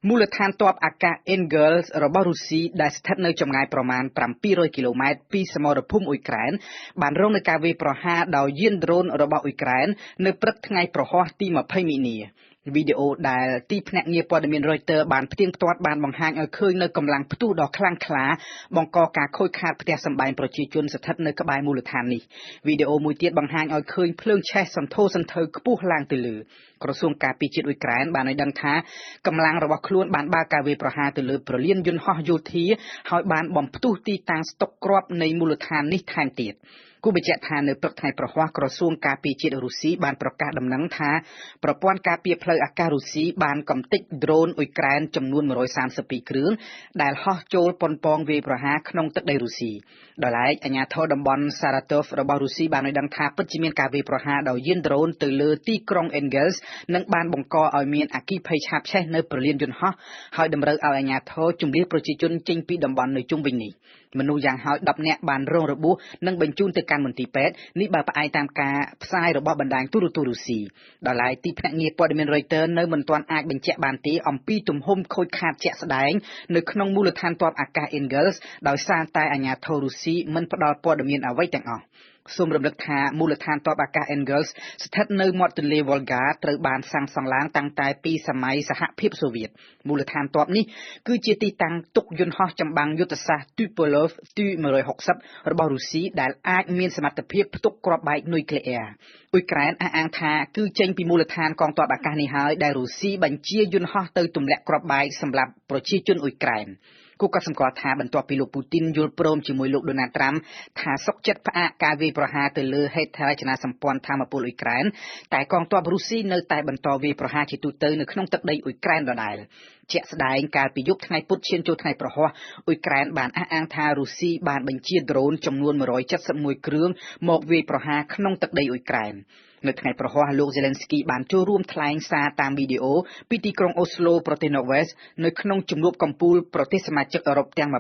មូលដ្ឋានទ័ពអាកាស Engels របស់រុស្ស៊ីដែលស្ថិតនៅចម្ងាយប្រមាណ700គីឡូម៉ែត្រពីសមរភូមិអ៊ុយក្រែនបានរងនូវការវាយប្រហារដោយយានដ្រូនរបស់អ៊ុយក្រែននៅព្រឹកថ្ងៃព្រហស្បតិ៍ទី20មីនា។ វីដេអូដែលទីភ្នាក់ងារព័ត៌មាន Reuters បានផ្ទៀងផ្ទាត់បានបង្ហាញឲ្យឃើញនូវកម្លាំងផ្ទុះដ៏ខ្លាំងក្លាបង្កការខូចខាតផ្ទះសម្បែងប្រជាជនស្ថិតនៅក្បែរមូលដ្ឋាននេះ។ វីដេអូមួយទៀតបង្ហាញឲ្យឃើញភ្លើងឆេះសន្ធោសន្ធៅខ្ពស់ឡើងទៅលើ។ ក្រសួងការពារជាតិអ៊ុយក្រែនបានឲ្យដឹងថាកម្លាំងរបស់ខ្លួនបានបើកការវាយប្រហារទៅលើព្រលានយន្តហោះយោធាហើយបានបំផ្ទុះទីតាំងស្តុកគ្រាប់នៃមូលដ្ឋាននេះថែមទៀត។ គូបញ្ជាក់ថានៅព្រឹកថ្ងៃព្រហស្បតិ៍ក្រសួងការពារជាតិរុស្ស៊ីបានប្រកាសដំណឹងថាប្រព័ន្ធការពារផ្លូវអាកាសរុស្ស៊ីបានកម្ទេចដ្រូនអ៊ុយក្រែនចំនួន132គ្រឿងដែលហោះចូលប៉ុនប៉ងវាយប្រហារក្នុងទឹកដីរុស្ស៊ី។ ដោយឡែកអាជ្ញាធរតំបន់ Saratov របស់រុស្ស៊ីបានឲ្យដឹងថាពិតជាមានការវាយប្រហារដោយយានដ្រូនទៅលើទីក្រុង Engels និងបានបង្កឲ្យមានអគ្គិភ័យឆាបឆេះនៅព្រលានយន្តហោះហើយតម្រូវឲ្យអាជ្ញាធរជម្លៀសប្រជាជនចេញពីតំបន់នៅជុំវិញនេះ។ មនុស្សយ៉ាងហោច10នាក់បានរងរបួសនិងបញ្ជូនទៅកាន់មន្ទីរពេទ្យនេះបើផ្អែកតាមការផ្សាយរបស់បណ្ដាញទូរទស្សន៍រុស្ស៊ី។ ដោយឡែកទីភ្នាក់ងារព័ត៌មាន Reuters នៅមិនទាន់អាចបញ្ជាក់បានទេអំពីទំហំខូចខាតជាក់ស្ដែងនៅក្នុងមូលដ្ឋានទ័ពអាកាស Engels ដោយសារតែអាជ្ញាធររុស្ស៊ីមិនផ្ដល់ព័ត៌មានអ្វីទាំងអស់។ សូមរំលឹកថាមូលដ្ឋានទ័ពអាកាស Engels ស្ថិតនៅមាត់ទន្លេ Volga ត្រូវបានសាងសង់ឡើងតាំងតែពីសម័យសហភាពសូវៀត។ មូលដ្ឋានទ័ពនេះគឺជាទីតាំងទុកយន្តហោះចម្បាំងយុទ្ធសាស្ត្រ Tupolev Tu-160 របស់រុស្ស៊ីដែលអាចមានសមត្ថភាពផ្ទុកគ្រាប់បែកនុយក្លេអ៊ែរ។ អ៊ុយក្រែនអះអាងថាគឺចេញពីមូលដ្ឋានកងទ័ពអាកាសនេះហើយដែលរុស្ស៊ីបញ្ជាយន្តហោះទៅទម្លាក់គ្រាប់បែកសម្រាប់ប្រជាជនអ៊ុយក្រែន។ គូក៏សម្គាល់ថាបន្ទាប់ពីលោកពូទីនយល់ព្រមជាមួយលោកដូណាល់ត្រាំថាសុកចិត្តផ្អាកការវាយប្រហារទៅលើហេដ្ឋារចនាសម្ព័ន្ធធម្មពលអ៊ុយក្រែនតែកងទ័ពរុស្ស៊ីនៅតែបន្តវាយប្រហារជាទូទៅនៅក្នុងទឹកដីអ៊ុយក្រែនដដែល។ ជាក់ស្ដែងកាលពីយប់ថ្ងៃពុធឈានចូលថ្ងៃព្រហស្បតិ៍អ៊ុយក្រែនបានអះអាងថារុស្ស៊ីបានបញ្ជាដ្រូនចំនួន171គ្រឿងមកវាយប្រហារក្នុងទឹកដីអ៊ុយក្រែន។ នៅថ្ងៃព្រហស្បតិ៍លោក Zelensky បានចូលរួមថ្លែងសារតាមវីដេអូពីទីក្រុងអូស្លូប្រទេសណ័រវេសនៅក្នុងជំនួបកំពូលប្រទេសសមាជិកអឺរ៉ុបទាំង27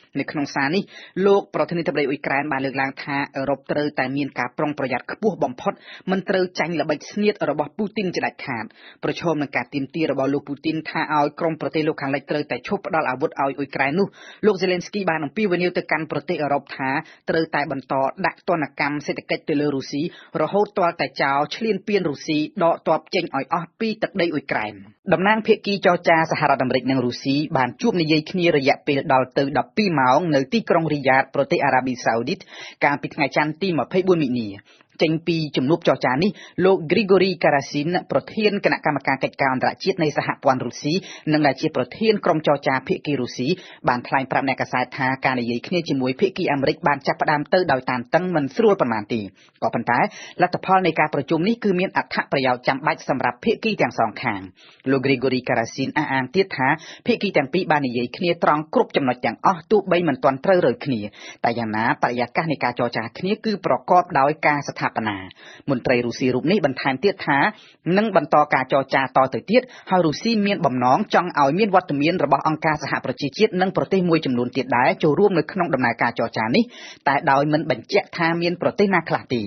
។ នៅក្នុងសារនេះលោកប្រធានាធិបតីអ៊ុយក្រែនបានលើកឡើងថាអឺរ៉ុបត្រូវតែមានការប្រុងប្រយ័ត្នខ្ពស់បំផុតមិនត្រូវចាញ់ល្បិចស្នៀតរបស់ពូទីនជាដាច់ខាត។ ប្រឈមនឹងការទាមទាររបស់លោកពូទីនថាឲ្យក្រុមប្រទេសលោកខាងលិចត្រូវតែឈប់ផ្ដល់អាវុធឲ្យអ៊ុយក្រែននោះលោក Zelensky បានអំពាវនាវទៅកាន់ប្រទេសអឺរ៉ុបថាត្រូវតែបន្តដាក់ទណ្ឌកម្មសេដ្ឋកិច្ចទៅលើរុស្ស៊ីរហូតទាល់តែចោលឈ្លានពានរុស្ស៊ីដកទ័ពចេញឲ្យអស់ពីទឹកដីអ៊ុយក្រែន។ តំណាងភាគីចរចាសហរដ្ឋអាមេរិកនិងរុស្ស៊ីបានជួបនិយាយគ្នារយៈពេលដល់ទៅ12ម៉ោងនៅទីក្រុងរីយ៉ាតប្រទេសអារ៉ាប៊ីសាអូឌីតកាលពីថ្ងៃច័ន្ទទី24មីនា។ ចេញពីជំនួបចរចានេះលោក Grigory Karasin ប្រធានគណៈកម្មការកិច្ចការអន្តរជាតិនៃសហព័ន្ធរុស្ស៊ីនិងដែលជាប្រធានក្រុមចរចាភាគីរុស្ស៊ីបានថ្លែងប្រាប់អ្នកកាសែតថាការនិយាយគ្នាជាមួយភាគីអាមេរិកបានចាប់ផ្ដើមទៅដោយតានតឹងមិនស្រួលប៉ុន្មានទេក៏ប៉ុន្តែលទ្ធផលនៃការប្រជុំនេះគឺមានអត្ថប្រយោជន៍ចាំបាច់សម្រាប់ភាគីទាំងសងខាង។ លោក Grigory Karasin អះអាងទៀតថាភាគីទាំងពីរបាននិយាយគ្នាត្រង់គ្រប់ចំណុចទាំងអស់ទោះបីមិនទាន់ត្រូវរ៉ូវគ្នាតែយ៉ាងណាបរិយាកាសនៃការចរចាគ្នាគឺប្រកបដោយការស្ថាបនា។ មន្ត្រីរុស្ស៊ីរូបនេះបន្ថែមទៀតថានឹងបន្តការចរចាតទៅទៀតហើយរុស្ស៊ីមានបំណងចង់ឲ្យមានវត្តមានរបស់អង្គការសហប្រជាជាតិនិងប្រទេសមួយចំនួនទៀតដែរចូលរួមនៅក្នុងដំណើរការចរចានេះតែដោយមិនបញ្ជាក់ថាមានប្រទេសណាខ្លះទេ។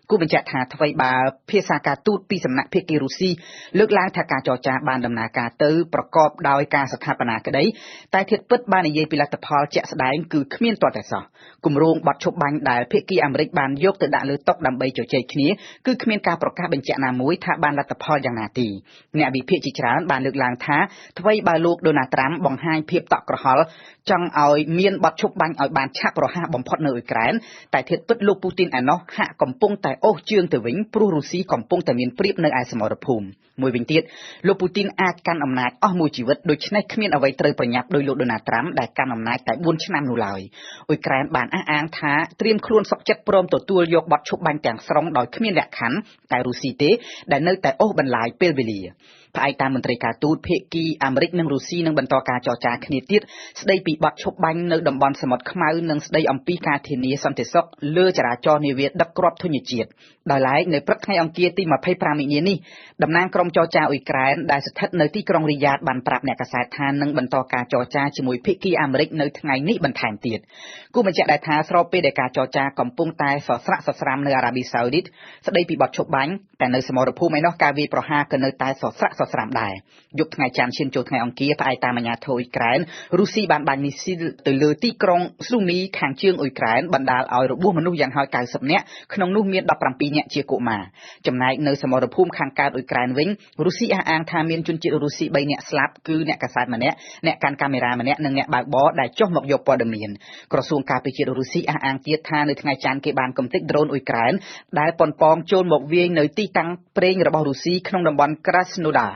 គូបញ្ជាក់ថាថ្វីបើភាសាការទូតពីសំណាក់ភាគីរុស្ស៊ីលើកឡើងថាការចរចាបានដំណើរការទៅប្រកបដោយការស្ថាបនាក្តីតែធាតុពិតបាននិយាយពីលទ្ធផលជាក់ស្ដែងគឺគ្មានទាល់តែសោះ។ គម្រោងបទឈប់បាញ់ដែលភាគីអាមេរិកបានយកទៅដាក់លើតុដើម្បីជជែកគ្នាគឺគ្មានការប្រកាសបញ្ជាក់ណាមួយថាបានលទ្ធផលយ៉ាងណាទេ។ អ្នកវិភាគជាច្រើនបានលើកឡើងថាថ្វីបើលោកដូណាល់ត្រាំបង្ហាញភាពតក់ក្រហល់ចង់ឲ្យមានបទឈប់បាញ់ឲ្យបានឆាប់រហ័សបំផុតនៅអ៊ុយក្រែនតែធាតុពិតលោកពូទីនឯណោះហាក់កំពុងតែអូសជើងទៅវិញព្រោះរុស្ស៊ីកំពុងតែមានប្រៀបនៅឯសមរភូមិ។ មួយវិញទៀតលោកពូទីនអាចកាន់អំណាចអស់មួយជីវិតដូច្នេះគ្មានអ្វីត្រូវប្រញាប់ដោយលោកដូណាល់ត្រាំដែលកាន់អំណាចតែ4ឆ្នាំនោះឡើយ។ អ៊ុយក្រែនបានអះអាងថាត្រៀមខ្លួនសុខចិត្តព្រមទទួលយកបទឈប់បាញ់ទាំងស្រុងដោយគ្មានលក្ខខណ្ឌតែរុស្ស៊ីទេដែលនៅតែអូសបន្លាយពេលវេលា។ ផ្អែកតាមមន្ត្រីការទូតភាគីអាមេរិកនិងរុស្ស៊ីនឹងបន្តការចរចាគ្នាទៀតស្ដីពីបទឈប់បាញ់នៅតំបន់សមុទ្រខ្មៅនិងស្ដីអំពីការធានាសន្តិសុខលើចរាចរណ៍នាវាដឹកគ្រាប់ធញ្ញជាតិ។ ដោយឡែកនៅព្រឹកថ្ងៃអង្គារទី25មីនានេះតំណាងក្រុមចរចាអ៊ុយក្រែនដែលស្ថិតនៅទីក្រុងរីយ៉ាតបានប្រាប់អ្នកកាសែតថានឹងបន្តការចរចាជាមួយភាគីអាមេរិកនៅថ្ងៃនេះបន្ថែមទៀត។ គូបញ្ជាក់ដែរថាស្របពេលដែលការចរចាកំពុងតែសស្រាក់សស្រាំនៅអារ៉ាប៊ីសាអូឌីតស្ដីពីបទឈប់បាញ់តែនៅសមរភូមិឯណោះការវាយប្រហារក៏នៅតែសស្រាក់ស សុទ្ធស្រាំដែរយប់ថ្ងៃច័ន្ទឈានចូលថ្ងៃអង្គារផ្អែកតាមអាជ្ញាធរអ៊ុយក្រែនរុស្ស៊ីបានបាញ់មីស៊ីលទៅលើទីក្រុងស៊ូមីខាងជើងអ៊ុយក្រែនបណ្ដាលឲ្យរបួសមនុស្សយ៉ាងហោច90នាក់ក្នុងនោះមាន17នាក់ជាកុមារចំណែកនៅសមរភូមិខាងកើតអ៊ុយក្រែនវិញរុស្ស៊ីអះអាងថាមានជនជាតិរុស្ស៊ី3នាក់ស្លាប់គឺអ្នកកាសែតម្នាក់អ្នកកាន់កាមេរ៉ាម្នាក់និងអ្នកបើកបរដែលចុះមកយកព័ត៌មានក្រសួងការពារជាតិរុស្ស៊ីអះអាងទៀតថានៅថ្ងៃច័ន្ទគេបានកំទេចដ្រូនអ៊ុយក្រែនដែលប៉ុនប៉ងចូលមកវាយនៅទីតាំងប្រេងរបស់រុស្ស៊ីក្នុងតំបន់ក្រាស្ណូដា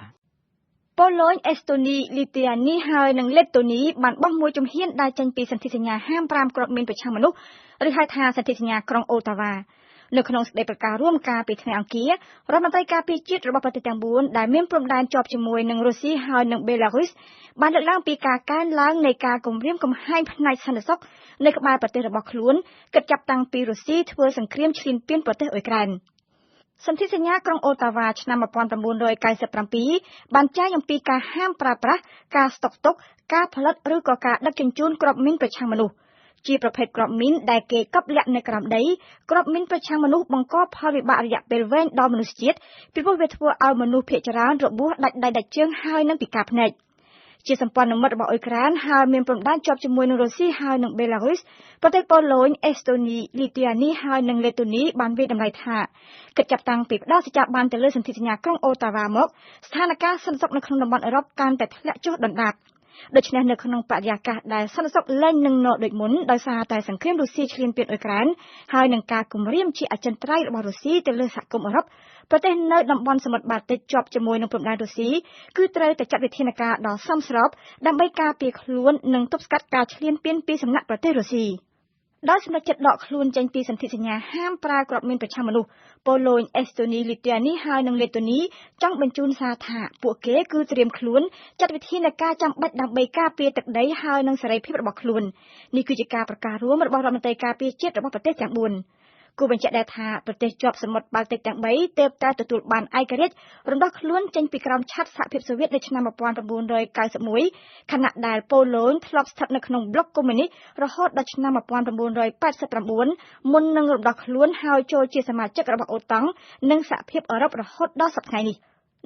ប៉ូឡូញអេស្តូនីលីទែអានីហើយនិងលេតូនីបានបោះមួយជំហានដើរចេញពីសន្ធិសញ្ញាហាម5គ្រាប់មីនប្រឆាំងមនុស្សឬហៅថាសន្ធិសញ្ញាក្រុងអូតាវ៉ានៅក្នុងសេចក្តីប្រកាសរួមកាលពីថ្ងៃអង្គាររដ្ឋមន្ត្រីការពារជាតិរបស់ប្រទេសទាំង4ដែលមានព្រំដែនជាប់ជាមួយនឹងរុស្ស៊ីហើយនិងបេឡារុសបានលើកឡើងពីការកើនឡើងនៃការគំរាមកំហែងផ្នែកសន្តិសុខនៅក្បែរប្រទេសរបស់ខ្លួនគិតចាប់តាំងពីរុស្ស៊ីធ្វើសង្គ្រាមឈ្លានពានប្រទេសអ៊ុយក្រែនសន្ធិសញ្ញាក្រុងអូតាវ៉ាឆ្នាំ1997បានចែងអំពីការហាមប្រើប្រាស់ការស្តុកទុកការផលិតឬក៏ការដឹកជញ្ជូនគ្រាប់មីនប្រឆាំងមនុស្សជាប្រភេទគ្រាប់មីនដែលគេកប់លាក់នៅក្រោមដីគ្រាប់មីនប្រឆាំងមនុស្សបង្កផលវិបាករយៈពេលវែងដល់មនុស្សជាតិពីព្រោះវាធ្វើឲ្យមនុស្សភាគច្រើនរបួសដាច់ដៃដាច់ជើងហើយនិងពិការភ្នែកជាសម្ព័ន្ធមិត្តរបស់អ៊ុយក្រែនហើយមានព្រំដែនជាប់ជាមួយនឹងរុស្ស៊ីហើយនិងបេឡារុសប្រទេសប៉ូឡូញអេស្តូនីលីទែអានីហើយនិងលេតូនីបានវាយតម្លៃថាគិតចាប់តាំងពីផ្ដល់សច្ចាប័នទៅលើសន្ធិសញ្ញាក្រុងអូតាវ៉ាមកស្ថានភាពសន្តិសុខនៅក្នុងតំបន់អឺរ៉ុបកាន់តែធ្លាក់ចុះដុនដាបដូច្នេះនៅក្នុងបរិយាកាសដែលសន្តិសុខលែងនឹងណដូចមុនដោយសារតែសង្គ្រាមរុស្ស៊ីឈ្លានពានអ៊ុយក្រែនហើយនឹងការគំរាមជាអចិន្ត្រៃយ៍របស់រុស្ស៊ីទៅលើសហគមន៍អឺរ៉ុបប្រទេសនៅតំបន់សមុទ្របាល់ទិកជាប់ជាមួយនឹងព្រំដែនរុស្ស៊ីគឺត្រូវតែចាត់វិធានការដ៏សមស្របដើម្បីការពារខ្លួននិងទប់ស្កាត់ការឈ្លានពានពីសំណាក់ប្រទេសរុស្ស៊ីដោយសម្រេចចិត្តដកខ្លួនចេញពីសន្ធិសញ្ញាហាមប្រើគ្រាប់មីនប្រឆាំងមនុស្សប៉ូឡូញអេស្តូនីលីទែអានីហើយនិងលេតូនីចង់បញ្ជូនសារថាពួកគេគឺត្រៀមខ្លួនចាត់វិធានការចាំបាច់ដើម្បីការពារទឹកដីហើយនិងសេរីភាពរបស់ខ្លួននេះគឺជាការប្រកាសរួមរបស់រដ្ឋមន្ត្រីការពារជាតិរបស់ប្រទេសទាំង4គួរបញ្ជាក់ដែរថាប្រទេសជាប់សមុទ្របាល់ទិកទាំង3ទើបតែទទួលបានឯករាជ្យរំដោះខ្លួនចេញពីក្រោមឆត្រសហភាពសូវៀតនៅឆ្នាំ1991ខណៈដែលប៉ូឡូញធ្លាប់ស្ថិតនៅក្នុងប្លុកកុម្មុយនីសរហូតដល់ឆ្នាំ1989មុននឹងរំដោះខ្លួនហើយចូលជាសមាជិករបស់អូតង់និងសហភាពអឺរ៉ុបរហូតដល់សប្តាហ៍នេះ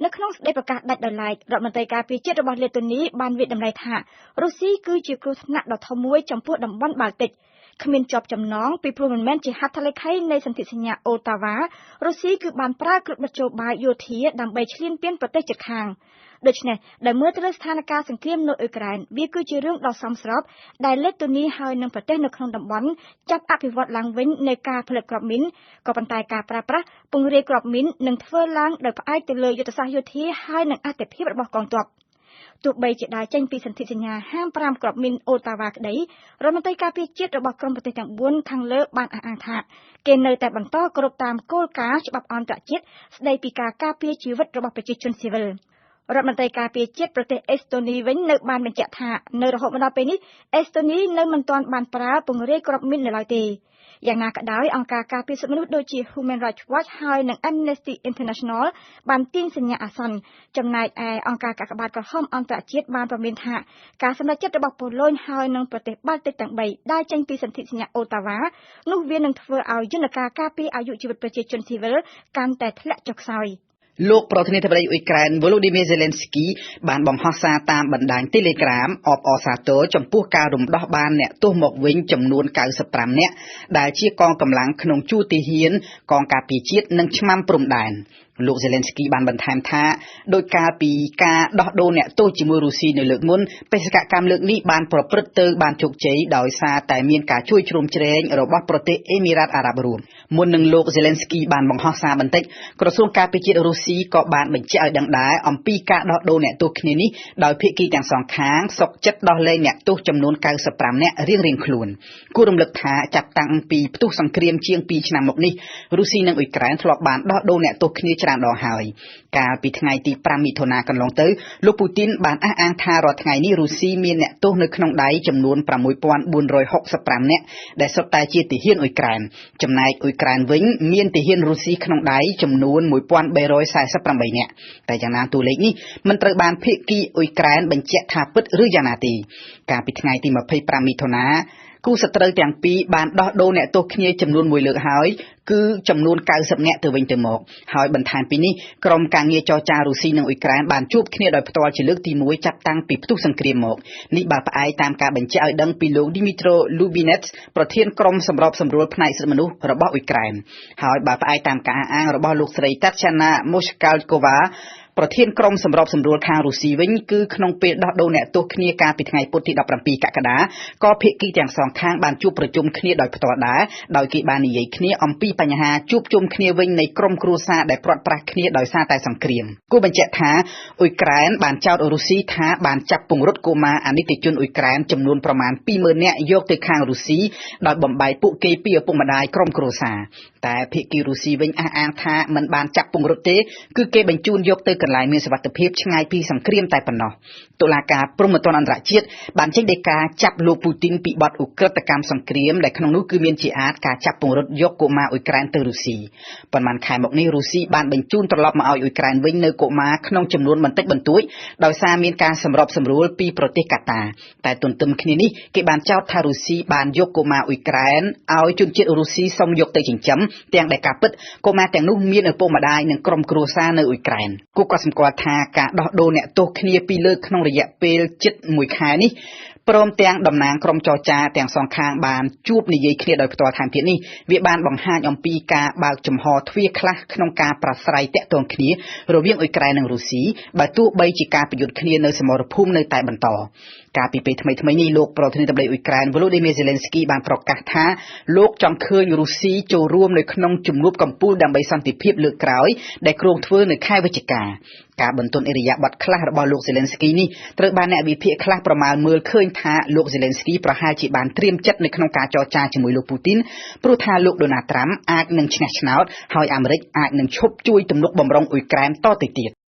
នៅក្នុងសេចក្តីប្រកាសដាច់ដោយឡែករដ្ឋមន្ត្រីការពារជាតិរបស់លេតូនីបានវាយតម្លៃថារុស្ស៊ីគឺជាគ្រោះថ្នាក់ដ៏ធំមួយចំពោះតំបន់បាល់ទិកគ្មានជាប់ចំណងពីព្រោះមិនមែនជាហត្ថលេខីនៃសន្ធិសញ្ញាអូតាវ៉ារុស្ស៊ីគឺបានប្រើគ្រប់មធ្យោបាយយោធាដើម្បីឈ្លានពានប្រទេសជិតខាងដូច្នេះដែលមើលទៅលើស្ថានភាពសង្គ្រាមនៅអ៊ុយក្រែនវាគឺជារឿងដ៏សមស្របដែលលេតូនីហើយនិងប្រទេសនៅក្នុងតំបន់ចាប់អភិវឌ្ឍឡើងវិញនៃការផលិតគ្រាប់មីនក៏ប៉ុន្តែការប្រើប្រាស់ពង្រាយគ្រាប់មីននឹងធ្វើឡើងដោយផ្អែកទៅលើយុទ្ធសាស្ត្រយោធាហើយនិងអត្ថិភាពរបស់កងទ័ពទោះបីជាដើរចេញពីសន្ធិសញ្ញាហាម5គ្រាប់មីនអូតាវ៉ាក្តីរដ្ឋមន្ត្រីការពារជាតិរបស់ក្រុមប្រទេសទាំង4ខាងលើបានអះអាងថាគេនៅតែបន្តគោរពតាមគោលការណ៍ច្បាប់អន្តរជាតិស្តីពីការការពារជីវិតរបស់ប្រជាជនស៊ីវិលរដ្ឋមន្ត្រីការពារជាតិប្រទេសអេស្តូនីវិញនៅបានបញ្ជាក់ថានៅរហូតមកដល់ពេលនេះអេស្តូនីនៅមិនទាន់បានប្រើពង្រាយគ្រាប់មីននៅឡើយទេយ៉ាងណាក៏ដោយអង្គការការពារសិទ្ធិមនុស្សដូចជា Human Rights Watch ហើយនិង Amnesty International បានទាញសញ្ញាអាសន្នចំណែកឯអង្គការកាកបាទក្រហមអន្តរជាតិបានព្រមានថាការសម្រេចចិត្តរបស់ប៉ូឡូញហើយនិងប្រទេសបាល់ទិកទាំង3ដែលចេញពីសន្ធិសញ្ញាអូតាវ៉ានោះវានឹងធ្វើឲ្យយន្តការការពារអាយុជីវិតប្រជាជនស៊ីវិលកាន់តែធ្លាក់ចុះខ្សោយលោកប្រធានាធិបតីអ៊ុយក្រែន Volodymyr Zelensky បានបង្ហោះសារតាមបណ្ដាញ Telegram អបអរសាទរចំពោះការរំដោះបានអ្នកទោសមកវិញចំនួន95នាក់ដែលជាកងកម្លាំងក្នុងជួរទាហានកងការពារជាតិនិងឆ្មាំព្រំដែនលោក Zelensky បានបន្ថែមថាដោយកាលពីការដោះដូរអ្នកទោសជាមួយរុស្ស៊ីនៅលើកមុនបេសកកម្មលើកនេះបានប្រព្រឹត្តទៅបានជោគជ័យដោយសារតែមានការជួយជ្រោមជ្រែងរបស់ប្រទេសអេមីរ៉ាតអារ៉ាប់រួមមុននឹងលោក Zelensky បានបង្ហោះសារបន្តិចក្រសួងការពារជាតិរុស្ស៊ីក៏បានបញ្ជាក់ឲ្យដឹងដែរអំពីការដោះដូរអ្នកទោសគ្នានេះដោយភាគីទាំងសងខាងសុខចិត្តដោះលែងអ្នកទោសចំនួន95នាក់រៀងៗខ្លួនគួររំលឹកថាចាប់តាំងពីផ្ទុះសង្គ្រាមជាង2ឆ្នាំមកនេះរុស្ស៊ីនិងអ៊ុយក្រែនធ្លាប់បានដោះដូរអ្នកទោសគ្នាច្រើនដងហើយកាលពីថ្ងៃទី5មិថុនាកន្លងទៅលោកពូទីនបានអះអាងថារាល់ថ្ងៃនេះរុស្ស៊ីមានអ្នកទោសនៅក្នុងដៃចំនួន6465នាក់ដែលសុទ្ធតែជាទាហានអ៊ុយក្រែនចំណែកអ៊ុយក្រែនវិញមានទាហានរុស្ស៊ីក្នុងដៃចំនួន1348នាក់តែយ៉ាងណាតួលេខនេះមិនត្រូវបានភាគីអ៊ុយក្រែនបញ្ជាក់ថាពិតឬយ៉ាងណាទេកាលពីថ្ងៃទី25មិថុនា គូសត្រូវទាំងពីរបានដោះដូរអ្នកទោសគ្នាចំនួនមួយលើកហើយគឺចំនួន90នាក់ទៅវិញទៅមកហើយបន្ថែមពីនេះក្រុមការងារចរចារុស្ស៊ីនិងអ៊ុយក្រែនបានជួបគ្នាដោយផ្ទាល់ជាលើកទី1ចាប់តាំងពីផ្ទុះសង្គ្រាមមកនេះបើផ្អែកតាមការបញ្ជាក់ឲ្យដឹងពីលោក Dmytro Lubinets ប្រធានក្រុមសម្របសម្រួលផ្នែកសិទ្ធិមនុស្សរបស់អ៊ុយក្រែនហើយបើផ្អែកតាមការអះអាងរបស់លោកស្រី Tatiana Moshkalkova ប្រធានក្រុមសម្របសម្រួលខាងរុស្ស៊ីវិញគឺក្នុងពេលដោះដូរអ្នកទោសគ្នាកាលពីថ្ងៃពុធទី17កក្កដាក៏ភាគីទាំងសងខាងបានជួបប្រជុំគ្នាដោយផ្ទាល់ដែរដោយគេបាននិយាយគ្នាអំពីបញ្ហាជួបជុំគ្នាវិញនៃក្រុមគ្រួសារដែលព្រាត់ប្រាសគ្នាដោយសារតែសង្គ្រាមគួរបញ្ជាក់ថាអ៊ុយក្រែនបានចោទរុស្ស៊ីថាបានចាប់ពង្រត់កុមារអនីតិជនអ៊ុយក្រែនចំនួនប្រមាណ20000នាក់យកទៅខាងរុស្ស៊ីដោយបំបែកពួកគេពីឪពុកម្ដាយក្រុមគ្រួសារតែភាគីរុស្ស៊ីវិញអះអាងថាមិនបានចាប់ពង្រត់ទេគឺគេបញ្ជូនយកទៅកន្លែងមានសុវត្ថិភាពឆ្ងាយពីសង្គ្រាមតែប៉ុណ្ណោះតុលាការព្រហ្មទណ្ឌអន្តរជាតិបានចេញដីកាចាប់លោកពូទីនពីបទឧក្រិដ្ឋកម្មសង្គ្រាមដែលក្នុងនោះគឺមានជាអាទការចាប់ពង្រត់យកកុមារអ៊ុយក្រែនទៅរុស្ស៊ីប៉ុន្មានខែមកនេះរុស្ស៊ីបានបញ្ជូនត្រឡប់មកឲ្យអ៊ុយក្រែនវិញនៅកុមារក្នុងចំនួនបន្តិចបន្តួចដោយសារមានការសម្របសម្រួលពីប្រទេសកាតាតែទន្ទឹមគ្នានេះគេបានចោទថារុស្ស៊ីបានយកកុមារអ៊ុយក្រែនឲ្យជនជាតិរុស្ស៊ីសុំយកទៅចិញ្ចឹមទាំងដែលការពិតកុមារទាំងនោះមានឪពុកម្ដាយនិងក្រុមគ្រួសារនៅអ៊ុយក្រែនគូក៏សម្គាល់ថាការដោះដូរអ្នកទោសគ្នាពីរលើកក្នុងរយៈពេលជិត1ខែនេះព្រមទាំងតំណាងក្រុមចរចាទាំងសងខាងបានជួបនិយាយគ្នាដោយផ្ទាល់ថែមទៀតនេះវាបានបង្ហាញអំពីការបើកចំហទ្វារខ្លះក្នុងការប្រាស្រ័យទាក់ទងគ្នារវាងអ៊ុយក្រែននិងរុស្ស៊ីបើទោះបីជាការប្រយុទ្ធគ្នានៅសមរភូមិនៅតែបន្តកាលពីពេលថ្មីៗនេះលោកប្រធានាធិបតីអ៊ុយក្រែន Volodymyr Zelensky បានប្រកាសថាលោកចង់ឃើញរុស្ស៊ីចូលរួមនៅក្នុងជំនួបកំពូលដើម្បីសន្តិភាពលើកក្រោយដែលគ្រោងធ្វើនៅខែវិច្ឆិកាការបន្ទន់ឥរិយាបថខ្លះរបស់លោក Zelensky នេះត្រូវបានអ្នកវិភាគខ្លះប្រមាណមើលឃើញថាលោក Zelensky ប្រហែលជាបានត្រៀមចិត្តនៅក្នុងការចរចាជាមួយលោកពូទីនព្រោះថាលោក Donald Trump អាចនឹងឈ្នះឆ្នោតហើយអាមេរិកអាចនឹងឈប់ជួយទំនុកបំរុងអ៊ុយក្រែនតទៅទៀត។